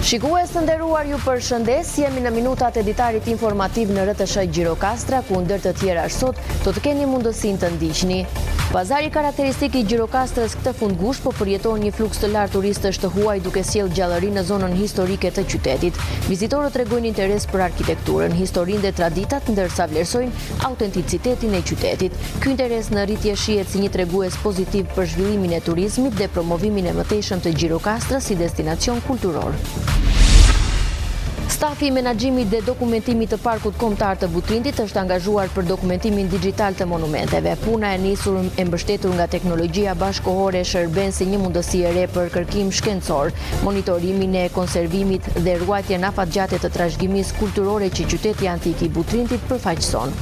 Shikues të nderuar ju përshëndes, jemi në minutat e ditarit informativ në RTSH Gjirokastra, ku ndër të tjerash sot do të keni mundësinë të ndiqni. Pazari karakteristik i Gjirokastrës këtë fundgusht po përjeton një fluks të lartë turistësh të huaj duke sjellë gjallëri në zonën historike të qytetit. Vizitorët tregojnë interes për arkitekturën, historinë dhe traditat, ndërsa vlerësojnë autenticitetin e qytetit. Ky interes në rritje shihet si një tregues pozitiv për zhvillimin e turizmit dhe promovimin e mëtejshëm të Gjirokastrës si destinacion kulturor. Stafi i menaxhimit dhe dokumentimit të Parkut Kombëtar të Butrintit është angazhuar për dokumentimin dixhital të monumenteve. Puna e nisur e mbështetur nga teknologjia bashkëkohore shërben si një mundësi e re për kërkim shkencor, monitorimin e konservimit dhe ruajtjen afatgjate të trashëgimisë kulturore që qyteti antik i Butrintit përfaqëson.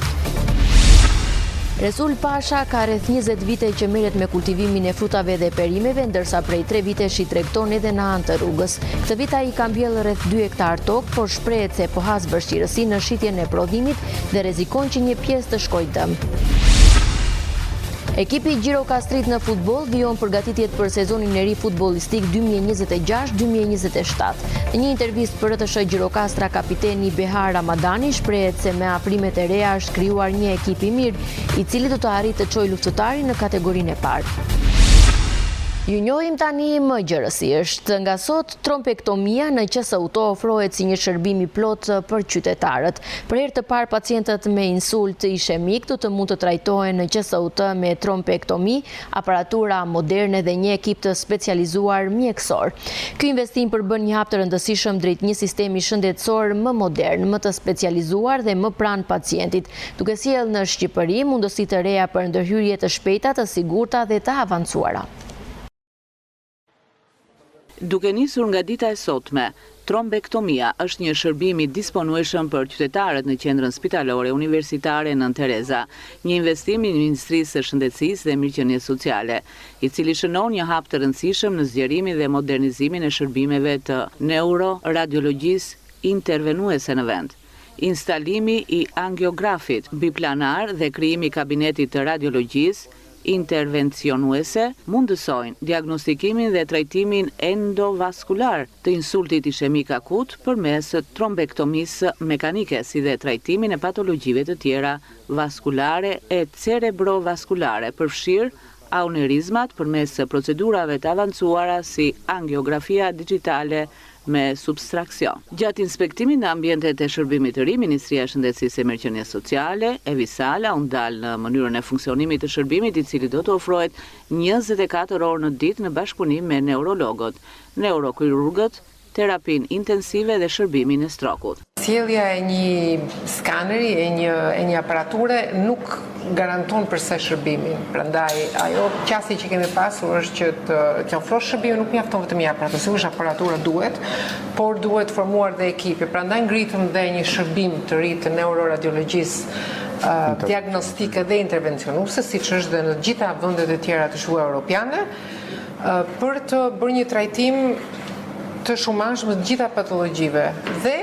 Resul Pasha ka rreth 20 vite që merret me kultivimin e frutave dhe perimeve, ndërsa prej 3 vitesh i tregton edhe në anë të rrugës. Këtë vit ai ka mbjellë rreth 2 hektarë tokë, por shprehet se po has vështirësi në shitjen e prodhimit dhe rrezikon që një pjesë të shkojë dëm. Ekipi i Gjirokastrit në futboll vijon përgatitjet për sezonin e ri futbollistik 2026-2027. Në një intervistë për RTSH Gjirokastra, kapiteni Behar Ramadani shprehet se me afrimet e reja është krijuar një ekip i mirë, i cili do të arrijë të çojë Luftëtarin në kategorinë e parë. Ju njohim tani më gjerësisht. Nga sot, trombektomia në QSUT ofrohet si një shërbim i plotë për qytetarët. Për herë të parë pacientët me insult ishemik do të mund të trajtohen në QSUT me trombektomi, aparatura moderne dhe një ekip të specializuar mjekësor. Ky investim përbën një hap të rëndësishëm drejt një sistemi shëndetësor më modern, më të specializuar dhe më pranë pacientit, duke sjellë në Shqipëri mundësi të reja për ndërhyrje të shpejta, të sigurta dhe të avancuara. Duke nisur nga dita e sotme, trombektomia është një shërbim i disponueshëm për qytetarët në Qendrën Spitalore Universitare Nënë Tereza, një investim i Ministrisë së Shëndetësisë dhe Mirëqenies Sociale, i cili shënon një hap të rëndësishëm në zgjerimin dhe modernizimin e shërbimeve të neuroradiologjisë intervenuese në vend. Instalimi i angiografit biplanar dhe krijimi i kabinetit të radiologjisë intervencionuese mundësojnë diagnostikimin dhe trajtimin endovaskular të insultit ishemik akut përmes trombektomisë mekanike si dhe trajtimin e patologjive të tjera vaskulare e cerebrovaskulare përfshirë aneurizmat përmes procedurave të avancuara si angiografia dixhitale me subtraksion. Gjatë inspektimit në ambientet e shërbimit të ri, Ministria e Shëndetësisë e Mirëqenies Sociale, Evis Sala, u ndal në mënyrën e funksionimit të shërbimit i cili do të ofrohet 24 orë në ditë në bashkëpunim me neurologët, neurokirurgët, terapinë intensive dhe shërbimin e strokut. Sjellja e një skaneri, e një e një aparature nuk garanton per se shërbimin. Prandaj ajo qasje që kemi pasur është që të të ofrosh shërbimin nuk mjafton vetëm një aparaturë, sigurisht aparatura duhet, por duhet formuar dhe ekipi. Prandaj ngritëm dhe një shërbim të ri të neuroradiologjisë diagnostike dhe intervencionuese, siç është dhe në të gjitha vendet e tjera të zhvilluara europiane, për të bërë një trajtim të shumanshëm të gjitha patologjive dhe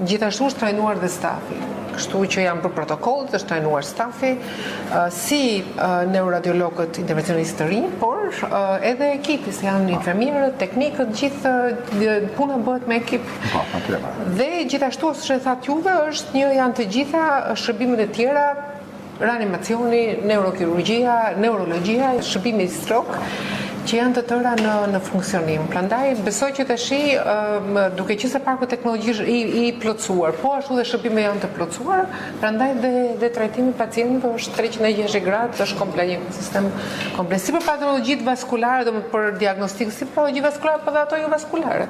gjithashtu është trajnuar dhe stafi. Kështu që janë bërë protokollet, është trajnuar stafi, si neuroradiologët intervencionistë të rinj, por edhe ekipi, se janë infermierët, teknikët, gjithë puna bëhet me ekip. Po, patjetër. Dhe gjithashtu, siç e thatë juve, është një janë të gjitha shërbimet e tjera Reanimacioni, neurokirurgjia, neurologjia, shërbimi stroke, që janë të tëra në në funksionim. Prandaj besoj që tashi duke qenë se parku teknologjik është i, i plotësuar, po ashtu dhe shërbimet janë të plotësuara, prandaj dhe dhe trajtimi i pacientëve është 360 gradë, është komplet një sistem komplet. Si për patologjitë vaskulare, domethënë për diagnostikë, si për patologji vaskulare, po dhe ato jo vaskulare.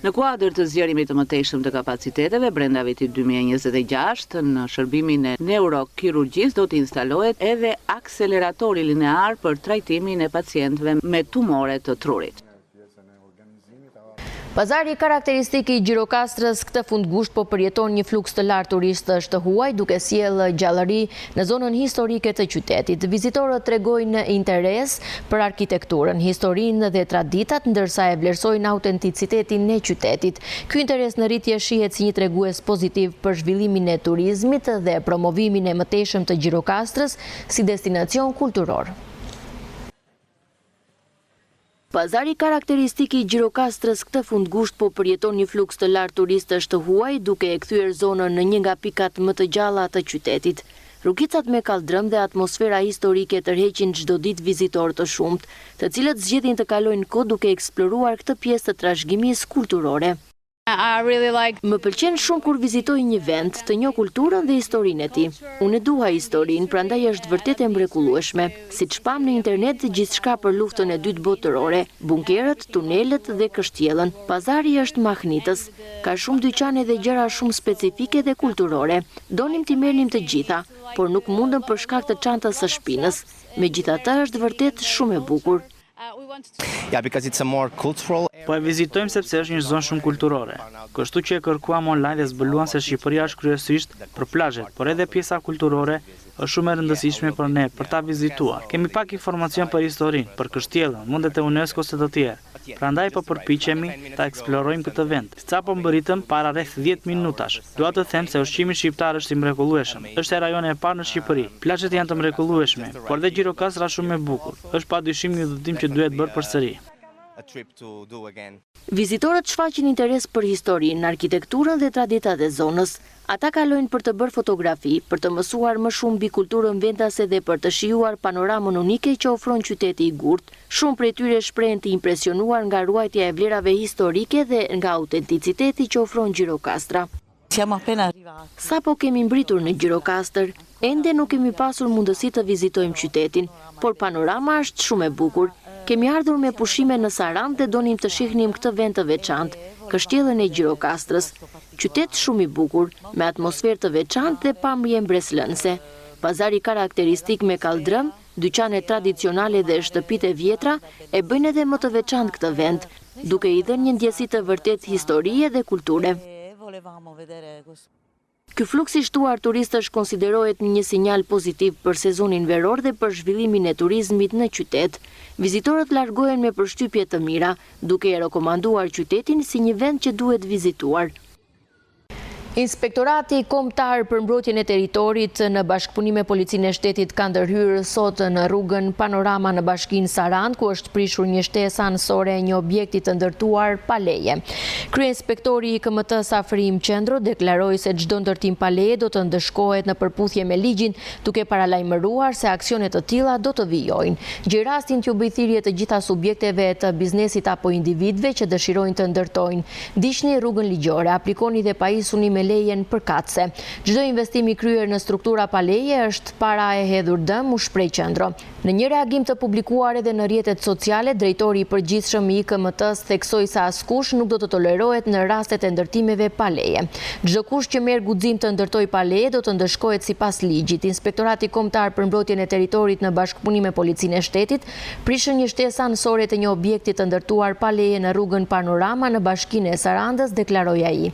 Në kuadër të zgjerimit të mëtejshëm të kapaciteteve, brenda vitit 2026, në shërbimin e neurokirurgjisë do të instalohet edhe akseleratori linear për trajtimin e pacientëve me tumore të trurit. Pazari karakteristik i Gjirokastrës këtë fundgusht po përjeton një fluks të lartë turistësh të huaj duke sjellë gjallëri në zonën historike të qytetit. Vizitorët tregojnë interes për arkitekturën, historinë dhe traditat, ndërsa e vlerësojnë autenticitetin e qytetit. Ky interes në rritje shihet si një tregues pozitiv për zhvillimin e turizmit dhe promovimin e mëtejshëm të Gjirokastrës si destinacion kulturor. Pazari karakteristik i Gjirokastrës këtë fundgusht po përjeton një fluks të lartë turistësh të huaj, duke e kthyer zonën në një nga pikat më të gjalla të qytetit. Rrugicat me kalldrëm dhe atmosfera historike tërheqin çdo ditë vizitorë të shumtë, të cilët zgjedhin të kalojnë kohë duke eksploruar këtë pjesë të trashëgimisë kulturore. Më pëlqen shumë kur vizitoj një vend, të njoh kulturën dhe historinë e tij. Unë e dua historinë, prandaj është vërtet e mrekullueshme. Siç pamë në internet gjithçka për Luftën e Dytë Botërore, bunkerët, tunelet dhe kështjellën. Pazari është mahnitës. Ka shumë dyqane dhe gjëra shumë specifike dhe kulturore. Donim t'i merrnim të gjitha, por nuk mundëm për shkak të çantës së shpinës. Megjithatë është vërtet shumë e bukur. Po e vizitojmë sepse është një zonë shumë kulturore. Kështu që e kërkuam online dhe zbuluam se Shqipëria është kryesisht për plazhet, por edhe pjesa kulturore është shumë e rëndësishme për ne për ta vizituar. Kemi pak informacion për historinë, për kështjellën, vendet e UNESCO-s e të tjerë. Prandaj po përpiqemi ta eksplorojmë këtë vend. Sapo mbërritëm para rreth dhjetë minutash. Dua të them se ushqimi shqiptar është i mrekullueshëm. Është hera jonë e parë në Shqipëri. Plazhet janë të mrekullueshme, por dhe Gjirokastra është shumë e bukur. Është padyshim një udhëtim që duhet bërë përsëri. Vizitorët shfaqin interes për historinë, arkitekturën dhe traditat e zonës. Ata kalojnë për të bërë fotografi, për të mësuar më shumë mbi kulturën vendase dhe për të shijuar panoramën unike që ofron qyteti i gurtë. Shumë prej tyre shprehen të impresionuar nga ruajtja e vlerave historike dhe nga autenticiteti që ofron Gjirokastra. Sapo kemi mbërritur në Gjirokastër, ende nuk kemi pasur mundësi të vizitojmë qytetin, por panorama është shumë e bukur. Kemi ardhur me pushime në Sarandë dhe donim të shihnim këtë vend të veçantë, kështjellën e Gjirokastrës. Qytet shumë i bukur, me atmosferë të veçantë dhe pamje mbresëlënëse. Pazari karakteristik me kalldrëm, Dyqanet tradicionale dhe shtëpitë e vjetra e bëjnë edhe më të veçantë këtë vend, duke i dhënë një ndjesi të vërtetë historie dhe kulture. Ky fluks i shtuar turistësh konsiderohet një sinjal pozitiv për sezonin veror dhe për zhvillimin e turizmit në qytet. Vizitorët largohen me përshtypje të mira, duke e rekomanduar qytetin si një vend që duhet vizituar. Inspektorati Kombëtar për Mbrojtjen e Territorit në bashkëpunim me Policinë e Shtetit ka ndërhyrë sot në rrugën Panorama në Bashkinë Sarandë, ku është prishur një shtesë anësore e një objekti të ndërtuar pa leje. Kryeinspektori i IKMT-së Afrim Qendro deklaroi se çdo ndërtim pa leje do të ndëshkohet në përputhje me ligjin, duke paralajmëruar se aksione të tilla do të vijojnë. Gjej rastin t'ju bëj thirrje të gjitha subjekteve të biznesit apo individëve që dëshirojnë të ndërtojnë Ndiqni rrugën ligjore, aplikoni dhe pajisuni me lejen përkatëse. Çdo investim i kryer në struktura pa leje është para e hedhur dëm, u shpreh Qendro. Në një reagim të publikuar edhe në rrjetet sociale, drejtori i përgjithshëm i IKMT-së theksoi se askush nuk do të tolerohet në rastet e ndërtimeve pa leje. Çdokush që merr guxim të ndërtojë pa leje do të ndëshkohet sipas ligjit. Inspektorati Kombëtar për Mbrojtjen e Territorit në bashkëpunim me Policinë e Shtetit Prishën një shtesë anësore të një objekti të ndërtuar pa leje në rrugën Panorama në Bashkinë e Sarandës, deklaroi ai.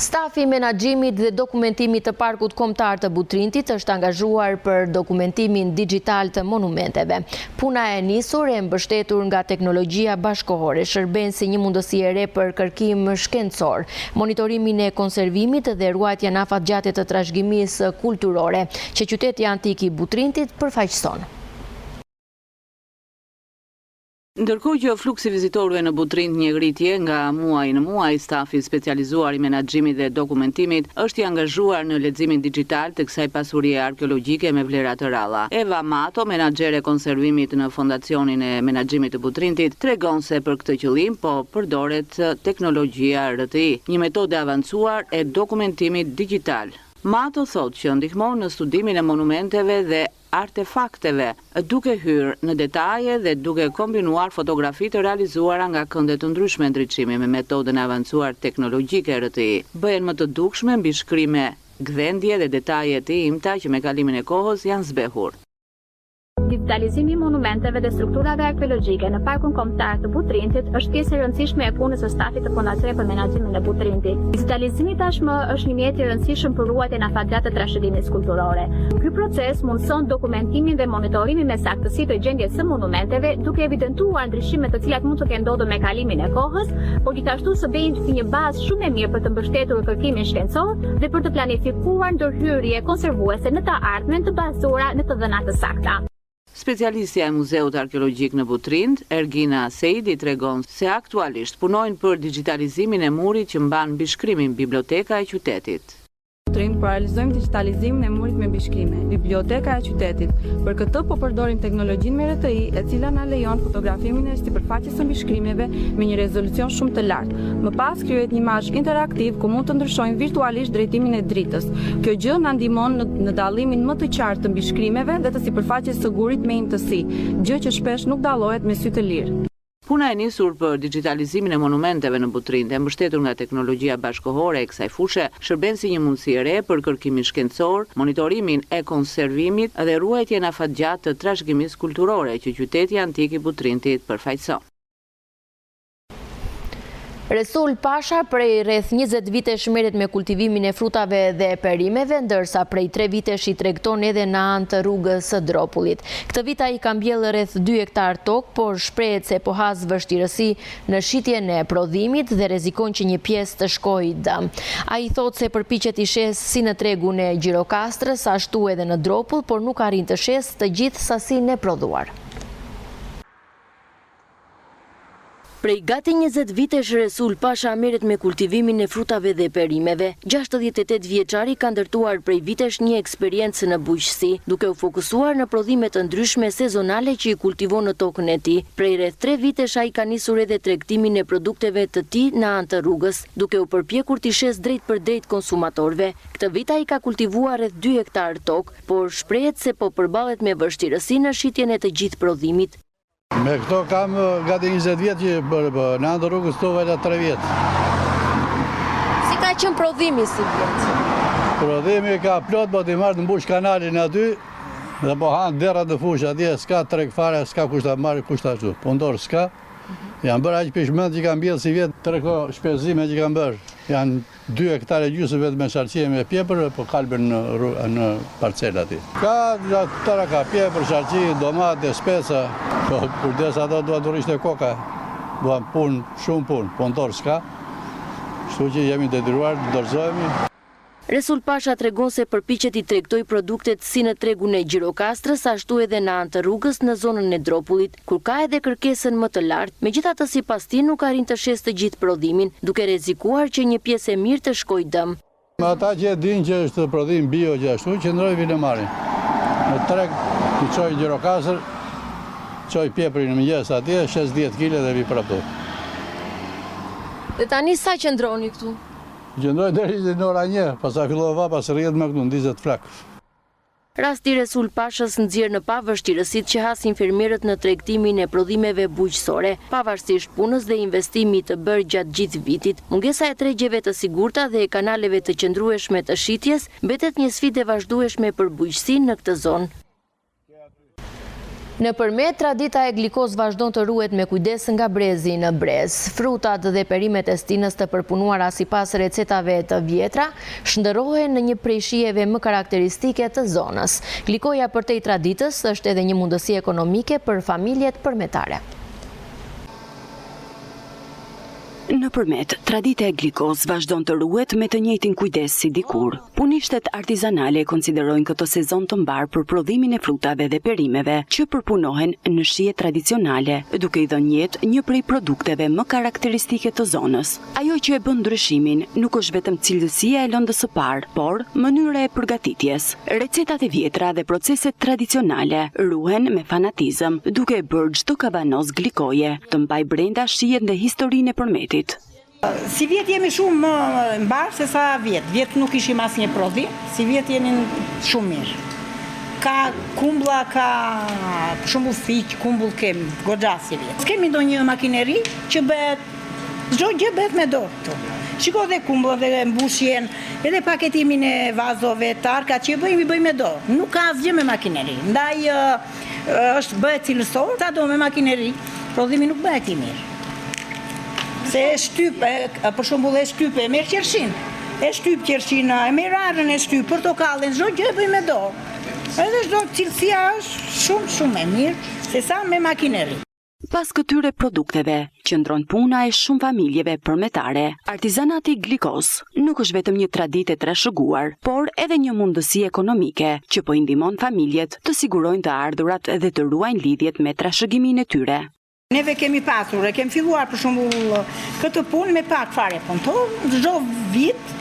Stafi i menaxhimit dhe dokumentimit të Parkut Kombëtar të Butrintit është angazhuar për dokumentimin dixhital të monumenteve. Puna e nisur e mbështetur nga teknologjia bashkëkohore shërben si një mundësi e re për kërkim shkencor, monitorimin e konservimit dhe ruajtjen afatgjate të trashëgimisë kulturore, që qyteti antik i Butrintit përfaqëson. Ndërkohë që fluksi i vizitorëve në Butrint njeh rritje nga muaji në muaj, stafi i specializuar i menaxhimit dhe dokumentimit është i angazhuar në leximin dixhital të kësaj pasurie arkeologjike me vlera të rralla. Eva Mato, menaxhere e konservimit në Fondacionin e Menaxhimit të Butrintit, tregon se për këtë qëllim po përdoret teknologjia RTI, një metodë e avancuar e dokumentimit digjital. Mato thotë që ndihmon në studimin e monumenteve dhe artefakteve, duke hyrë në detaje dhe duke kombinuar fotografi të realizuara nga kënde të ndryshme ndriçimi me metodën e avancuar teknologjike RTI. Bëhen më të dukshme mbishkrime, gdhendje dhe detaje të imta që me kalimin e kohës janë zbehur. Digjitalizimi i monumenteve dhe strukturave arkeologjike në Parkun Kombëtar të Butrintit është pjesë e rëndësishme e punës së stafit të Fondacionit për Menaxhimin e Butrintit. Digjitalizimi tashmë është një mjet i rëndësishëm për ruajtjen afatgjatë të trashëgimisë kulturore. Ky proces mundëson dokumentimin dhe monitorimin me saktësi të gjendjes së monumenteve, duke evidentuar ndryshimet të cilat mund të kenë ndodhur me kalimin e kohës, por gjithashtu shërben si një bazë shumë e mirë për të mbështetur kërkimin shkencor dhe për të planifikuar ndërhyrje konservuese në të ardhmen të bazuara në të dhëna të sakta. Specialistja e Muzeut Arkeologjik në Butrint, Ergina Seidi tregon se aktualisht punojnë për dixhitalizimin e murit që mban mbishkrimin Biblioteka e qytetit. Butrint po realizojmë dixhitalizimin e murit me mbishkrime, Biblioteka e qytetit. Për këtë po përdorim teknologjinë me RTI, e cila na lejon fotografimin e sipërfaqes së mbishkrimeve me një rezolucion shumë të lartë. Më pas krijohet një imazh interaktiv ku mund të ndryshojmë virtualisht drejtimin e dritës. Kjo gjë na ndihmon në, në dallimin më të qartë të mbishkrimeve dhe të sipërfaqes së gurit me imtësi, gjë që shpesh nuk dallohet me sy të lirë. Puna e nisur për dixhitalizimin e monumenteve në Butrint, e mbështetur nga teknologjia bashkëkohore e kësaj fushe, shërben si një mundësi e re për kërkimin shkencor, monitorimin e konservimit dhe ruajtjen afatgjatë të trashëgimisë kulturore që qyteti antik i Butrintit përfaqëson. Resul Pasha prej rreth 20 vitesh merret me kultivimin e frutave dhe perimeve, ndërsa prej 3 vitesh i tregton edhe në anë të rrugës së Dropullit. Këtë vit ai ka mbjellë rreth 2 hektar tokë, por shprehet se po has vështirësi në shitjen e prodhimit dhe rrezikon që një pjesë të shkojë dëm. Ai thotë se përpiqet t'i shesë si në tregun e Gjirokastrës, ashtu edhe në Dropull, por nuk arrin të shesë të gjithë sasinë e prodhuar. Prej gati 20 vitesh Resul Pasha merret me kultivimin e frutave dhe perimeve. 68 vjeçari ka ndërtuar prej vitesh një eksperiencë në bujqësi, duke u fokusuar në prodhime të ndryshme sezonale që i kultivon në tokën e tij. Prej rreth 3 vitesh ai ka nisur edhe tregtimin e produkteve të tij në anë të rrugës, duke u përpjekur t'i shesë drejtpërdrejt konsumatorëve. Këtë vit ai ka kultivuar rreth 2 hektarë tokë, por shprehet se po përballet me vështirësi në shitjen e të gjithë prodhimit. Me këto kam gati 20 vjet që bërë, po, në anë të rrugës këto vajta 3 vjet. Si ka qenë prodhimi sivjet? Prodhimi ka plot, po t'i marrë të mbush kanalin aty, dhe po hanë derrat në fushë atje, s'ka treg fare, s'ka kush ta marrë, kush ta ashtu. Punëtor s'ka, jam bërë aq pishman që kam mbjellë sivjet, tre këto shpenzime që kam bërë, janë Dy hektarë e gjysmë vetëm me shalqi e me pjepër, po kalben në në parcelë aty. Ka të tëra ka pjepër, shalqi, domate, speca, po kujdes ato duan të rrish te koka, duan punë, shumë punë, punëtor s'ka, kështu që jemi detyruar të dorëzohemi. Resul Pasha tregon se përpiqet t'i tregtojë produktet si në tregun e Gjirokastrës ashtu edhe në anë të rrugës në zonën e Dropullit. Kur ka edhe kërkesën më të lartë, megjithatë sipas tij nuk arrin të shesë të gjithë prodhimin, duke rrezikuar që një pjesë e mirë të shkojë dëm. Ata që e dinë që është prodhim bio që ashtu, qëndrojnë vijnë e marrin. Në treg i çoj në Gjirokastër, çoj pjeprin në mëngjes atje, shes 10 kile dhe vij prapë këtu. Dhe tani sa qëndroni këtu? Qëndroj deri në ora 1, pastaj fillon vapa, s'rrihet më këtu, ndizet flakë. Rasti i Resul Pashës nxjerr në pah vështirësitë që hasin fermerët në tregtimin e prodhimeve bujqësore, pavarësisht punës dhe investimit të bërë gjatë gjithë vitit. Mungesa e tregjeve të sigurta dhe e kanaleve të qëndrueshme të shitjes mbetet një sfidë e vazhdueshme për bujqësinë në këtë zonë. Në Përmet, tradita e glikos vazhdon të ruhet me kujdes nga brezi në brez. Frutat dhe perimet e stinës të përpunuara sipas recetave të vjetra, shndërrohen në një prej shijeve më karakteristike të zonës. Glikoja përtej traditës është edhe një mundësi ekonomike për familjet përmetare. Në Përmet, tradita e glikos vazhdon të ruhet me të njëjtin kujdes si dikur. Punishtet artizanale e konsiderojnë këtë sezon të mbarë për prodhimin e frutave dhe perimeve që përpunohen në shije tradicionale, duke i dhënë jetë një prej produkteve më karakteristike të zonës. Ajo që e bën ndryshimin nuk është vetëm cilësia e lëndës së parë, por mënyra e përgatitjes. Recetat e vjetra dhe proceset tradicionale ruhen me fanatizëm, duke e bërë çdo kavanoz glikoje të mbajë brenda shijet dhe historinë e Përmetit. Sivjet jemi shumë më mbarë se sa vjet. Vjet nuk kishim asnjë prodhim, sivjet jemi shumë mirë. Ka kumbla, ka për shembull fiq, kumbull kemi goxha sivjet. S'kemi ndonjë makineri që bëhet Çdo gjë bëhet me dorë këtu. Shiko dhe kumbulla dhe mbushjen, edhe paketimin e vazove, tarkat që bëjmë i bëjmë me dorë. Nuk ka asgjë me makineri. Ndaj është bëhet cilësor, sado me makineri, prodhimi nuk bëhet i mirë. Se e shtyp, për shembull e shtyp e merr qershinë. E shtyp qershinë, e merr arrën e shtyp, portokallin, çdo gjë e bëjmë me dorë. Edhe çdo cilësia është shumë shumë e mirë sesa me makineri. Pas këtyre produkteve, qëndron puna e shumë familjeve përmetare. Artizanati i glikos nuk është vetëm një traditë e trashëguar, por edhe një mundësi ekonomike që po i ndihmon familjet të sigurojnë të ardhurat dhe të ruajnë lidhjet me trashëgiminë e tyre. Neve kemi pasur, e kemi filluar për shembull këtë punë me pak fare punëtorë, çdo vit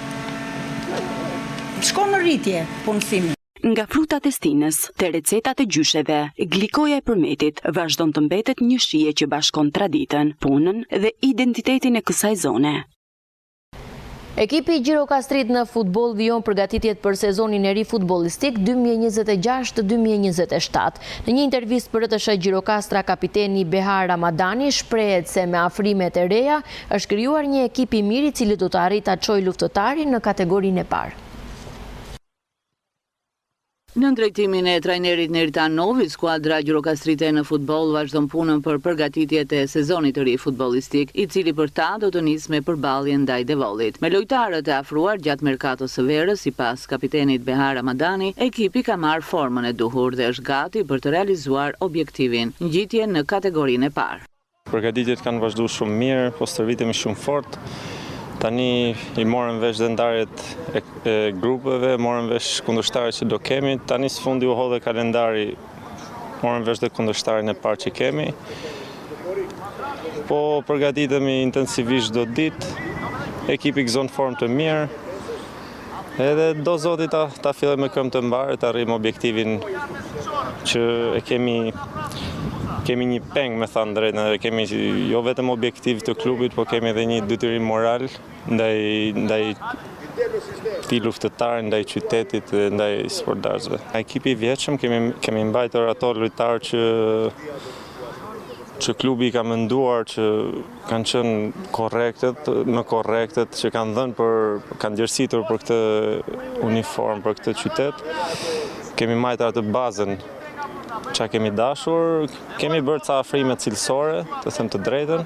shkon në rritje punësimi. Nga frutat e stinës te recetat e gjysheve, glikoja e Përmetit vazhdon të mbetet një shije që bashkon traditën, punën dhe identitetin e kësaj zone. Ekipi i Gjirokastrit në futboll vijon përgatitjet për sezonin e ri futbollistik 2026 2027. Në një intervistë për rtsh Gjirokastra kapiteni Behar Ramadani shprehet se me afrimet e reja është krijuar një ekip i mirë i cili do të arrijë ta çojë Luftëtarin në kategorinë e parë. Nën drejtimin e trajnerit Neritan Novi, skuadra gjirokastrite në futboll vazhdon punën për përgatitjet e sezonit të ri futbollistik, i cili për ta do të nisë me përballjen ndaj Devollit. Me lojtarët e afruar gjatë merkatos së verës, sipas kapitenit Behar Ramadani, ekipi ka marrë formën e duhur dhe është gati për të realizuar objektivin, ngjitjen në kategorinë e parë. Përgatitjet kanë vazhdu shumë mirë, po stërvitemi shumë fort. Tani i morëm vesh dhe ndarjet e, e grupeve, morëm vesh kundërshtarët që do kemi. Tani së fundi u hodh dhe kalendari, morëm vesh dhe kundërshtarin e parë që kemi. Po përgatitemi intensivisht çdo ditë, ekipi gëzon formë të mirë, Edhe do zoti ta, ta fillojmë me këmbë të mbarë, të arrijmë objektivin që e kemi kemi një peng me thënë drejtën dhe kemi jo vetëm objektiv të klubit, po kemi edhe një detyrim moral ndaj ndaj këtij luftëtari, ndaj qytetit dhe ndaj sportdashësve. Ekipi i vjetshëm kemi kemi mbajtur ato lojtarë që që klubi i ka menduar që kanë qenë korrektët, më korrektët që kanë dhënë për, kanë djersitur për këtë uniformë, për këtë qytet. Kemi majtur atë bazën ça kemi dashur, kemi bërë ca afrime cilësore, të them të drejtën,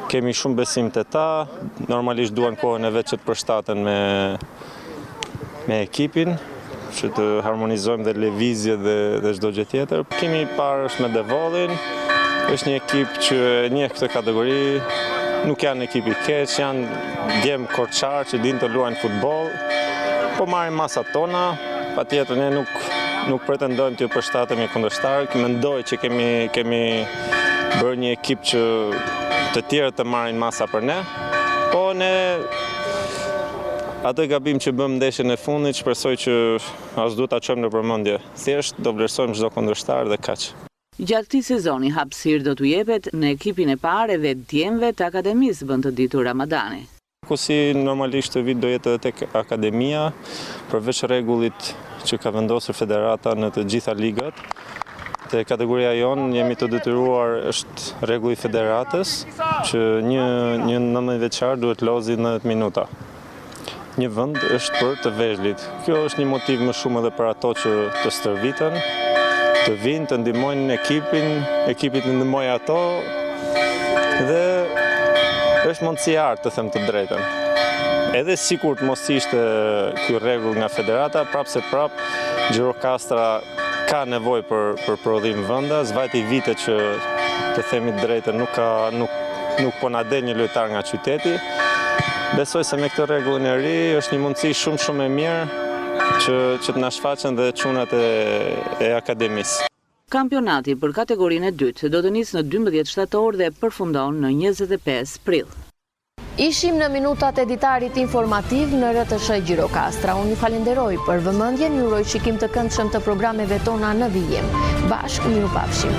kemi shumë besim te ta, normalisht duan kohën e vet që të përshtaten me me ekipin, që të harmonizojmë dhe lëvizjet dhe, dhe çdo gjë tjetër. Takimi i parë është me Devollin, është një ekip që e njeh këtë kategori, nuk janë ekip i keq, janë djem korçarë që dinë të luajnë futboll, po marrim masat tona, patjetër ne nuk, nuk pretendojmë të përshtatemi kundërshtarit, mendoj që kemi, kemi bërë një ekip që të tjerët të marrin masa për ne, po ne Atë gabim që bëmë ndeshjen e fundit, shpresoj që as duhet ta çojmë nëpër mendje. Thjesht do vlerësojmë çdo kundërshtar dhe kaq. Gjatë këtij sezoni hapësirë do t'u jepet në ekipin e parë edhe djemve të akademisë, bën të ditur Ramadani. Fokusi normalisht këtë vit do jetë edhe tek akademia, përveç rregullit që ka vendosur federata në të gjitha ligat. Te kategoria jonë jemi të detyruar është rregulli i federatës që një një 19 vjeçar duhet lozi 90 minuta. Një vend është për të vegjlit. Kjo është një motiv më shumë edhe për ato që të stërviten, të vijnë, të ndihmojnë ekipin, ekipi të ndihmojë ato dhe është mundësi e artë të them të drejtën. Edhe sikur të mos ishte ky rregull nga federata, prapë se prapë Gjirokastra ka nevojë për për prodhim vendas, vajti vite që të themi të drejtën nuk ka nuk nuk po na del një lojtar nga qyteti. Besoj se me këtë rregullin e ri është një mundësi shumë shumë e mirë që që të na shfaqen dhe çunat e e akademisë. Kampionati për kategorinë e dytë do të nisë në 12 shtator dhe përfundon në 25 prill. Ishim në minutat e ditarit informativ në RTSH Gjirokastra. Unë ju falenderoj për vëmendjen, ju uroj shikim të këndshëm të programeve tona në vijim. Bashkë mirupafshim.